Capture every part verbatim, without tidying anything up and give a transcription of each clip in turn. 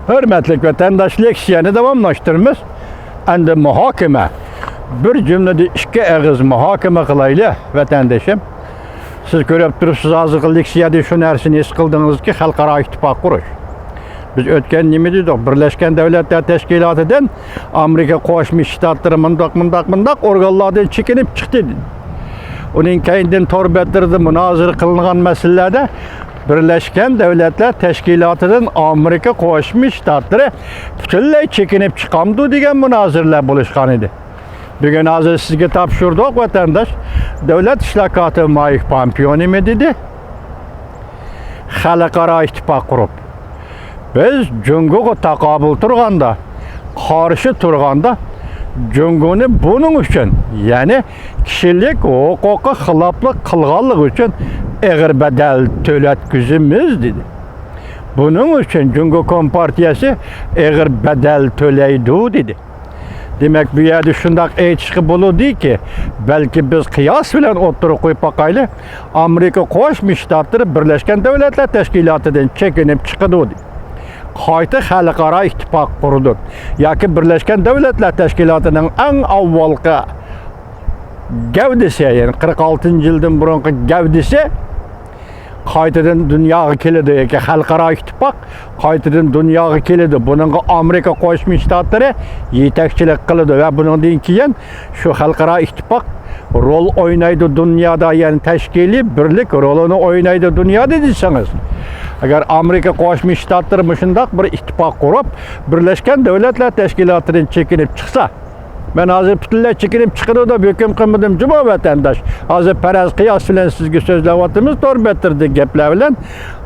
ھۆرمەتلىك ۋەتەنداش، لېكسىيەنى داۋاملاشتۇرىمىز. ئەمدى مۇھاكىمە. بىر جۈملىدە ئىككى ئېغىز مۇھاكىمە قىلايلى، ۋەتەندىشىم. سىز كۆرۈپ تۇرۇپسىز، ھازىرقى لېكسىيەدە شۇ نەرسىنى ھېس قىلدىڭىزكى، خەلقئارا ئىتتىپاق قۇرۇش. بىز ئۆتكەن نېمە دېدۇق؟ بىرلەشكەن دۆلەتلەر تەشكىلاتىدىن ئامېرىكا قوشما شتاتلىرى مۇنداق، مۇنداق، مۇنداق ئورگانلاردىن چېكىنىپ چىقتى دېدى. ئۇنىڭ كەينىدىن تور بەتلىرىدە مۇنازىرە قىلىنغان مەسىلىلەردە بىرلەشكەن دۆلەتلەر تەشكىلاتىدىن ئامېرىكا قوشما شتاتلىرى پۈتۈنلەي چېكىنىپ چىقامدۇ دېگەن مۇنازىرىلەر بولۇشقان ئىدى. بۈگۈن ھازىر سىزگە تاپشۇردۇق، ۋەتەنداش. دۆلەت ئىشلار كاتىپى مايك پامپېئو نېمە دېدى؟ خەلقئارا ئىتتىپاق قۇرۇپ، بىز جۇڭگوغا تاقابىل تۇرغاندا، قارشى تۇرغاندا، جۇڭگونى بۇنىڭ ئۈچۈن، يەنى كىشىلىك ھوقۇققا خىلاپلىق قىلغانلىقى ئۈچۈن ئېغىر بەدەل تۆلەتكۈزىمىز، دېدى. بۇنىڭ ئۈچۈن جۇڭگو كومپارتىيەسى ئېغىر بەدەل تۆلەيدۇ، دېدى. دېمەك، بۇ يەردە شۇنداق ئېيتىشقا بولىدۇكى، بەلكى بىز قىياس بىلەن ئوتتۇرىغا قويۇپ باقايلى، ئامېرىكا قوشما شتاتلىرى بىرلەشكەن دۆلەتلەر تەشكىلاتىدىن چېكىنىپ چىقىدۇ، قايتا خەلقئارا ئىتتىپاق قۇرىدۇ ياكى بىرلەشكەن دۆلەتلەر تەشكىلاتىنىڭ ئەڭ ئاۋۋالقى گەۋدىسى، يەنى قىرىق ئالتىنچى يىلدىن بۇرۇنقى گەۋدىسى قايتىدىن دۇنياغا كېلىدۇ ياكى خەلقئارا ئىتتىپاق قايتىدىن دۇنياغا كېلىدۇ. بۇنىڭغا ئامېرىكا قوشما شتاتلىرى يېتەكچىلىك قىلىدۇ ۋە بۇنىڭدىن كېيىن شۇ خەلقئارا ئىتتىپاق رول ئوينايدۇ دۇنيادا، يەنى تەشكىلىي بىرلىك رولىنى ئوينايدۇ دۇنيادا دېسىڭىز. ئەگەر ئامېرىكا قوشما شتاتلىرى مۇشۇنداق بىر ئىتتىپاق قۇرۇپ، بىرلەشكەن دۆلەتلەر تەشكىلاتىدىن چېكىنىپ چىقسا، مەن ھازىر پۈتۈنلەي چېكىنىپ چىقىدۇ دەپ ھۆكۈم قىلمىدىم جۇمۇ، ۋەتەنداش. ھازىر پەرەز قىياس بىلەن سىزگە سۆزلەۋاتىمىز، تور بەتلىرىدىكى گەپلەر بىلەن.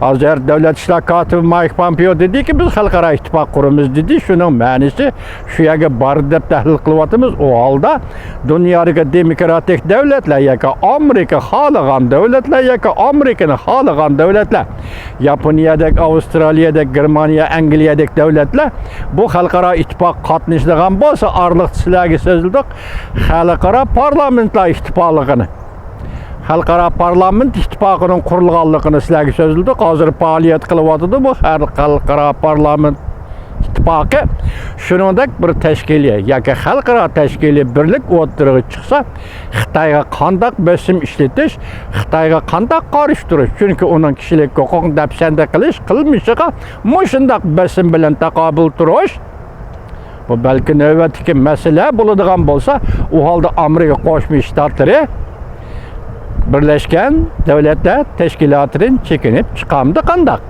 ھازىر دۆلەت ئىشلار كاتىپى مايك پامپېئو دېدىكى، بىز خەلقئارا ئىتتىپاق قۇرىمىز دېدى. شۇنىڭ مەنىسى شۇ يەرگە باردى دەپ تەھلىل قىلىۋاتىمىز. ئۇ ھالدا دۇنيادىكى دېموكراتىك دۆلەتلەر ياكى ئامېرىكا خالىغان دۆلەتلەر ياكى ئامېرىكىنى خالىغان دۆلەتلەر، ياپونىيەدەك، ئاۋسترالىيەدەك، گېرمانىيە، ئەنگلىيەدەك دۆلەتلەر بۇ خەلقئارا ئىتتىپاققا قاتنىشىدىغان بولسا، ئارىلىقتا سىلەرگە سۆزلىدۇق، خەلقئارا پارلامېنتلار ئىتتىپاقلىقىنى، خەلقئارا پارلامېنت ئىتتىپاقىنىڭ قۇرۇلغانلىقىنى سىلەرگە سۆزلىدۇق. ھازىر پائالىيەت قىلىۋاتىدۇ بۇ خەل-، خەلقئارا پارلامېنت ئىتتىپاقى. شۇنىڭدەك بىر تەشكىلىي ياكى خەلقئارا تەشكىلىي بىرلىك ئوتتۇرىغا چىقسا، خىتايغا قانداق بېسىم ئىشلىتىش، خىتايغا قانداق قارشى تۇرۇش، چۈنكى ئۇنىڭ كىشىلىك ھوقۇقنى دەپسەندە قىلىش قىلمىشىغا مۇشۇنداق بېسىم بىلەن تاقابىل تۇرۇش، بۇ بەلكى نۆۋەتتىكى مەسىلە بولىدىغان بولسا، ئۇ ھالدا ئامېرىكا قوشما شتاتلىرى بىرلەشكەن دۆلەتلەر تەشكىلاتىدىن چېكىنىپ چىقامدۇ قانداق؟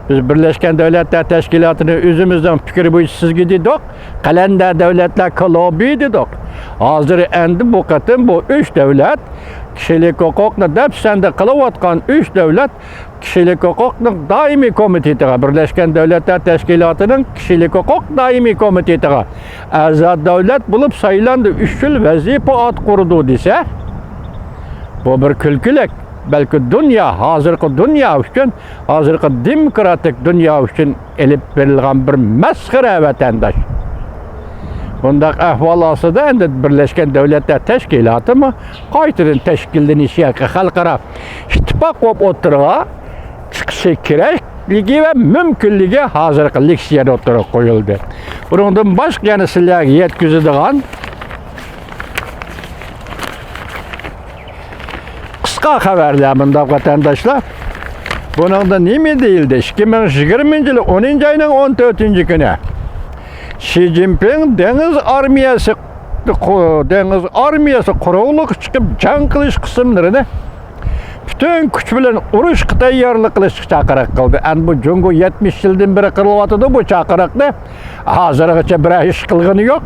بىز بىرلەشكەن دۆلەتلەر تەشكىلاتىنى ئۆزىمىزنىڭ پىكرى بويىچە سىزگە دېدۇق، قەلەندەر دۆلەتلەر كۇلۇبى دېدۇق. ھازىر ئەمدى بۇ قېتىم بۇ ئۈچ دۆلەت، كىشىلىك ھوقۇقنى دەپسەندە قىلىۋاتقان ئۈچ دۆلەت كىشىلىك ھوقۇقنىڭ دائىمىي كومىتېتىغا، بىرلەشكەن دۆلەتلەر تەشكىلاتىنىڭ كىشىلىك ھوقۇق دائىمىي كومىتېتىغا ئەزا دۆلەت بولۇپ سايلاندى، ئۈچ يىل ۋەزىپە ئاتقۇرىدۇ دېسە، بۇ بىر كۈلكىلىك. بەلكى دۇنيا، ھازىرقى دۇنيا ئۈچۈن، ھازىرقى دېموكراتىك دۇنيا ئۈچۈن ئېلىپ بېرىلغان بىر مەسخىرە، ۋەتەنداش. بۇنداق ئەھۋال ئاستىدا ئەمدى بىرلەشكەن دۆلەتلەر تەشكىلاتىمۇ قايتىدىن تەشكىللىنىشى ياكى خەلقئارا ئىتتىپاق بولۇپ ئوتتۇرىغا چىقىشى كېرەكلىكى ۋە مۇمكىنلىكى ھازىرقى لېكسىيەدە ئوتتۇرىغا قويۇلدى. بۇنىڭدىن باشقا يەنە سىلەرگە يەتكۈزىدىغان قىسقا خەۋەرلەر مۇنداق، ۋەتەنداشلار. بۇنىڭدا نېمە دېيىلدى؟ ئىككى مىڭ يىگىرمىنچى يىل ئونىنچى ئاينىڭ ئون تۆتىنچى كۈنى شى جىنپىڭ دېڭىز ئارمىيەسى، دېڭىز ئارمىيەسى قوراللىققا چىقىپ جەڭ قىلىش قىسىملىرىنى پۈتۈن كۈچ بىلەن ئۇرۇشقا تەييارلىق قىلىشقا چاقىرىق قىلدى. ئەمدى بۇ جۇڭگو يەتمىش يىلدىن بېرى قىلىۋاتىدۇ بۇ چاقىرىقنى. ھازىرغىچە بىرەر ئىش قىلغىنى يوق.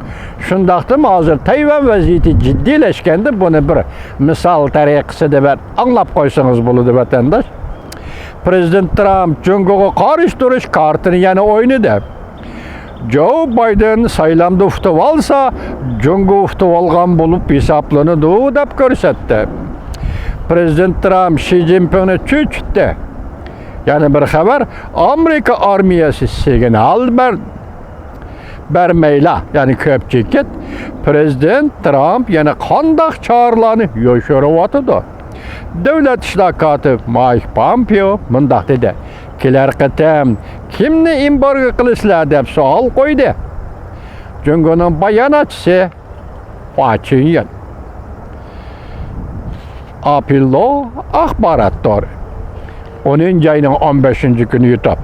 شۇنداقتىمۇ ھازىر تەيۋەن ۋەزىيىتى جىددىيلەشكەندە بۇنى بىر مىسال تەرىقىسىدە بىر ئاڭلاپ قويسىڭىز بولىدۇ، ۋەتەنداش. پرېزىدېنت ترامپ جۇڭگوغا قارشى تۇرۇش كارتىنى يەنە ئوينىدى. جو بايدېن سايلامدا ئۇتۇۋالسا، جۇڭگو ئۇتۇۋالغان بولۇپ ھېسابلىنىدۇ، دەپ كۆرسەتتى. پرېزىدېنت ترامپ شى جىنپىڭنى چۆچۈتتى. يەنە بىر خەۋەر، ئامېرىكا ئارمىيەسى سىگنال بەر-، بەرمەيلا، يەنى كۆپ چېكىت، پرېزىدېنت ترامپ يەنە قانداق چارىلەرنى يوشۇرۇۋاتىدۇ؟ دۆلەت ئىشلار كاتىپى مايك پامپېئو مۇنداق دېدى، كېلەر قېتىم كىمنى ئېمبارگو قىلىسىلەر دەپ سوئال قويدى. جۇڭگونىڭ باياناتچىسى خۇا چىنيۈەن. ئاپېللو ئاخبارات تورى. ئونىنچى ئاينىڭ ئون بەشىنچى كۈنى يۇتۇپ.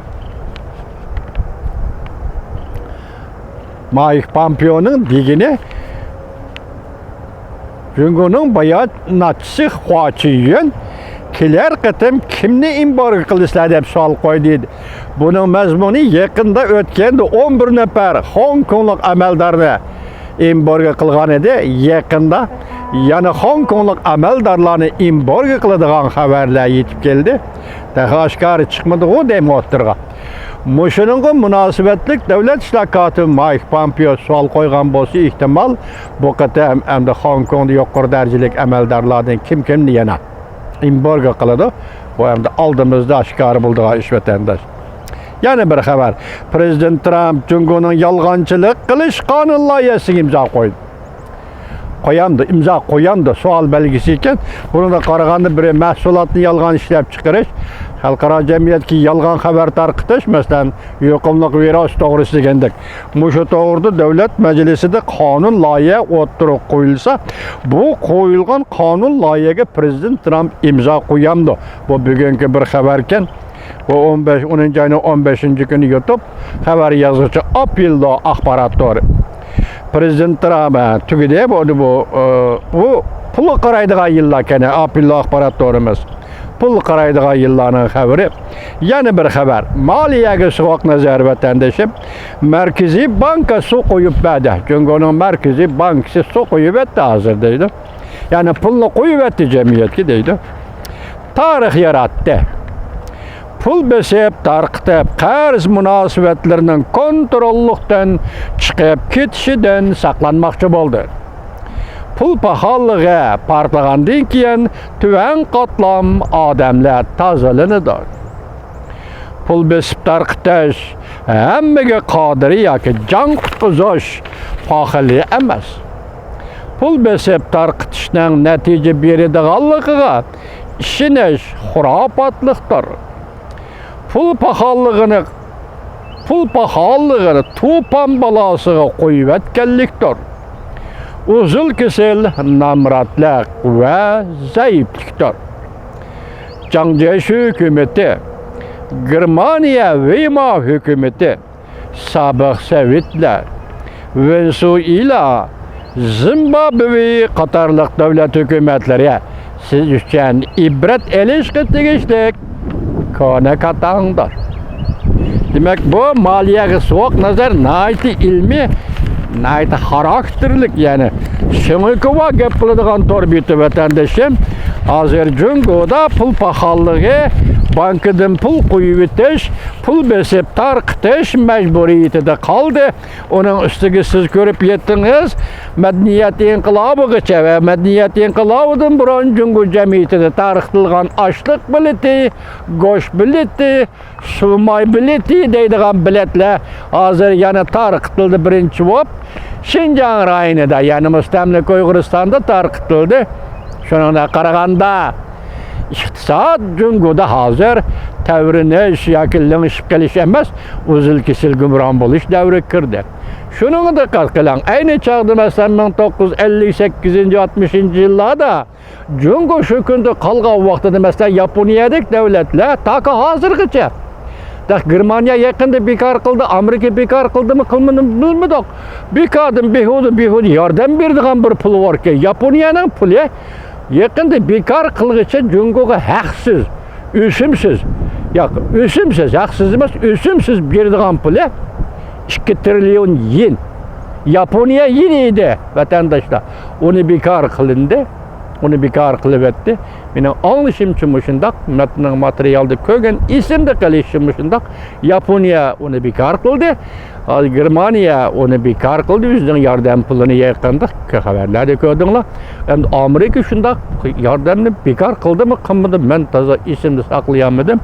مايك پامپېئونىڭ دېگىنى، جۇڭگونىڭ باياناتچىسى خۇا چىنيۈەن كېلەر قېتىم كىمنى ئېمبارگو قىلىسىلەر دەپ سوئال قويدى. بۇنىڭ مەزمۇنى يېقىندا ئۆتكەندە ئون بىر نەپەر خوڭكوڭلۇق ئەمەلدارنى ئېمبارگو قىلغان ئىدى. يېقىندا يەنە خوڭكوڭلۇق ئەمەلدارلارنى ئېمبارگو قىلىدىغان خەۋەرلەر يېتىپ كەلدى. تېخى ئاشكارا چىقمىدىغۇ دەيمەن ئوتتۇرىغا. مۇشۇنىڭغا مۇناسىۋەتلىك دۆلەت ئىشلار كاتىپى مايك پامپېئو سوئال قويغان بولسا، ئېھتىمال، بۇ قېتىم ئەمدى خوڭكوڭدا يۇقىرى دەرىجىلىك ئەمەلدارلاردىن كىم كىمنى يەنە ئېمبارگو قىلىدۇ؟ بۇ ئەمدى ئالدىمىزدا ئاشكارا بولىدىغان ئىش، ۋەتەنداش. يەنە بىر خەۋەر. پرېزىدېنت ترامپ جۇڭگونىڭ يالغانچىلىق قىلىش قانۇن لايىھەسىگە ئىمزا قويدى. قويامدۇ، ئىمزا قويامدۇ، سوئال بەلگىسى ئىكەن. بۇنىڭغا قارىغاندا، بىرى مەھسۇلاتنى يالغان ئىشلەپچىقىرىش، خەلقئارا جەمئىيەتكە يالغان خەۋەر تارقىتىش، مەسىلەن، يۇقۇملۇق ۋىرۇس توغرىسىدا دېگەندەك. مۇشۇ توغرىدا دۆلەت مەجلىسىدە قانۇن لايىھە ئوتتۇرىغا قويۇلسا، بۇ قويۇلغان قانۇن لايىھەگە پرېزىدېنت ترامپ ئىمزا قويامدۇ؟ بۇ بۈگۈنكى بىر خەۋەركەن. بۇ ئون بەش، ئونىنچى ئاينىڭ ئون بەشىنچى كۈنى يۇتۇپ، خەۋەر يازغۇچى ئاپېللو ئاخبارات تورى. پرېزىدېنت ترامپ، ھە، تۈگىدى، بۇ، بۇ، ئى، بۇ پۇلغا قارايدىغان يىللار كەنە، ئاپېللو ئاخبارات تورىمىز. پۇلغا قارايدىغان يىللارنىڭ خەۋىرى. يەنە بىر خەۋەر. مالىيەگە سوغۇق نەزەر، ۋەتەندىشىم. مەركىزىي بانكا سۇ قۇيۇپ بەردى. جۇڭگونىڭ مەركىزىي بانكىسى سۇ قۇيۇۋەتتى ھازىر دەيدۇ. يەنى پۇلنى قويۇۋەتتى جەمئىيەتكە دەيدۇ. تارىخ ياراتتى. پۇل بېسىپ، تارقىتىپ، قەرز مۇناسىۋەتلىرىنىڭ كونتروللۇقتىن چىقىپ كېتىشىدىن ساقلانماقچى بولدى. پۇل پاخاللىقى پارتلىغاندىن كېيىن تۆۋەن قاتلام ئادەملەر تازىلىنىدۇ. پۇل بېسىپ تارقىتىش ھەممىگە قادىر ياكى جان قۇتقۇزۇش پاخىلى ئەمەس. پۇل بېسىپ تارقىتىشنىڭ نەتىجە بېرىدىغانلىقىغا ئىشىنىش خۇراپاتلىقتۇر. پۇل پاخاللىقىنى، پۇل پاخاللىقىنى توپان بالاسىغا قويۇۋەتكەنلىكتۇر. ئۇزۇل كېسەل، نامراتلىق ۋە زەئىپلىكتۇر. جاڭ جيېشى ھۆكۈمىتى، گېرمانىيە ۋېيمار ھۆكۈمىتى، سابىق سوۋېتلار، ۋېنېسۇئېلا، زىمبابۋې قاتارلىق دۆلەت ھۆكۈمەتلىرى سىز ئۈچۈن ئىبرەت ئېلىشقا تېگىشلىك كونا كاتاڭدۇر. دېمەك، بۇ مالىيەگە سوغۇق نەزەر ناھايىتى ئىلمىي، ناھايىتى خاراكتېرلىك، يەنى سۆڭىكىۋا گەپ قىلىدىغان تور بېتى، ۋەتەندىشىم. ھازىر جۇڭگودا پۇل پاخاللىقى، بانكىدىن پۇل قويۇۋېتىش، پۇل بېسىپ تارقىتىش مەجبۇرىيىتىدە قالدى. ئۇنىڭ ئۈستىگە سىز كۆرۈپ يەتتىڭىز، مەدەنىيەت ئىنقىلابىغىچە ۋە مەدەنىيەت ئىنقىلابىدىن بۇرۇن جۇڭگو جەمئىيىتىدە تارقىتىلغان ئاشلىق بېلىتى، گۆش بېلىتى، سۇ ماي بېلىتى دەيدىغان بېلەتلەر ھازىر يەنە تارقىتىلدى بىرىنچى بولۇپ. شىنجاڭ رايونىدا، يەنى مۇستەملىكە ئۇيغۇرىستاندا تارقىتىلدى. شۇنىڭغا قارىغاندا، ئىقتىساد جۇڭگودا ھازىر تەۋرىنىش ياكى لىڭشىپ قېلىش ئەمەس، ئۇزۇل كېسەل گۇمران بولۇش دەۋرىگە كىردى. شۇنىڭغا دىققەت قىلىڭ، ئەينى چاغدا، مەسىلەن، مىڭ توققۇز يۈز ئەللىك سەككىزىنچى، ئاتمىشىنچى يىللاردا جۇڭگو شۇ كۈندە قالغان ۋاقتىدا، مەسىلەن، ياپونىيەدەك دۆلەتلەر تاكى ھازىرغىچە، دەق، گېرمانىيە يېقىندا بىكار قىلدى، ئامېرىكا بىكار قىلدىمۇ، قىلمىدىمۇ بىلمىدۇق. بىكاردىن بىھۇدە، بىھۇدە ياردەم بېرىدىغان بىر پۇل باركەن. ياپونىيەنىڭ پۇلى يېقىندا بىكار قىلغىچە جۇڭگوغا ھەقسىز، ئۆسۈمسىز، ياق، ئۆسۈمسىز، ھەقسىز ئەمەس، ئۆسۈمسىز بېرىدىغان پۇلى ئىككى تىرىليون يېن. ياپونىيە يېن ئىدى، ۋەتەنداشلار. ئۇنى بىكار قىلىندى، ئۇنى بىكار قىلىۋەتتى. مېنىڭ ئاڭلىشىمچە مۇشۇنداق، مەتنىڭ ماتېرىيالدا كۆرگەن، ئېسىمدە قېلىشىچە مۇشۇنداق، ياپونىيە ئۇنى بىكار قىلدى. ھازىر گېرمانىيە ئۇنى بىكار قىلدى، ئۆزىنىڭ ياردەم پۇلىنى يېقىندا خەۋەرلەردە كۆردۈڭلار. ئەمدى ئامېرىكا شۇنداق ياردەمنى بىكار قىلدىمۇ، قىلمىدىمۇ، مەن تازا ئېسىمدە ساقلىيالمىدىم.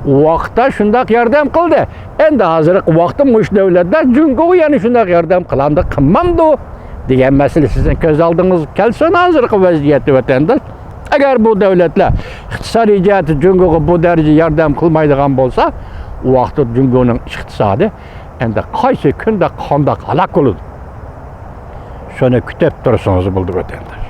ئۇ ۋاقىتتا شۇنداق ياردەم قىلدى. ئەمدى ھازىرقى ۋاقىتتا مۇشۇ دۆلەتلەر جۇڭگوغا يەنە شۇنداق ياردەم قىلامدۇ، قىلمامدۇ دېگەن مەسىلە سىزنىڭ كۆز ئالدىڭىزغا كەلسۇن ھازىرقى ۋەزىيەتتە، ۋەتەنداش. ئەگەر بۇ دۆلەتلەر ئىقتىسادىي جەھەتتە جۇڭگوغا بۇ دەرىجە ياردەم قىلمايدىغان بولسا، ئۇ ۋاقىتتا جۇڭگونىڭ ئىقتىسادى ئەمدى قايسى كۈندە قانداق ھالاك بولىدۇ؟ شۇنى كۈتۈپ تۇرسىڭىز بولىدۇ، ۋەتەنداش.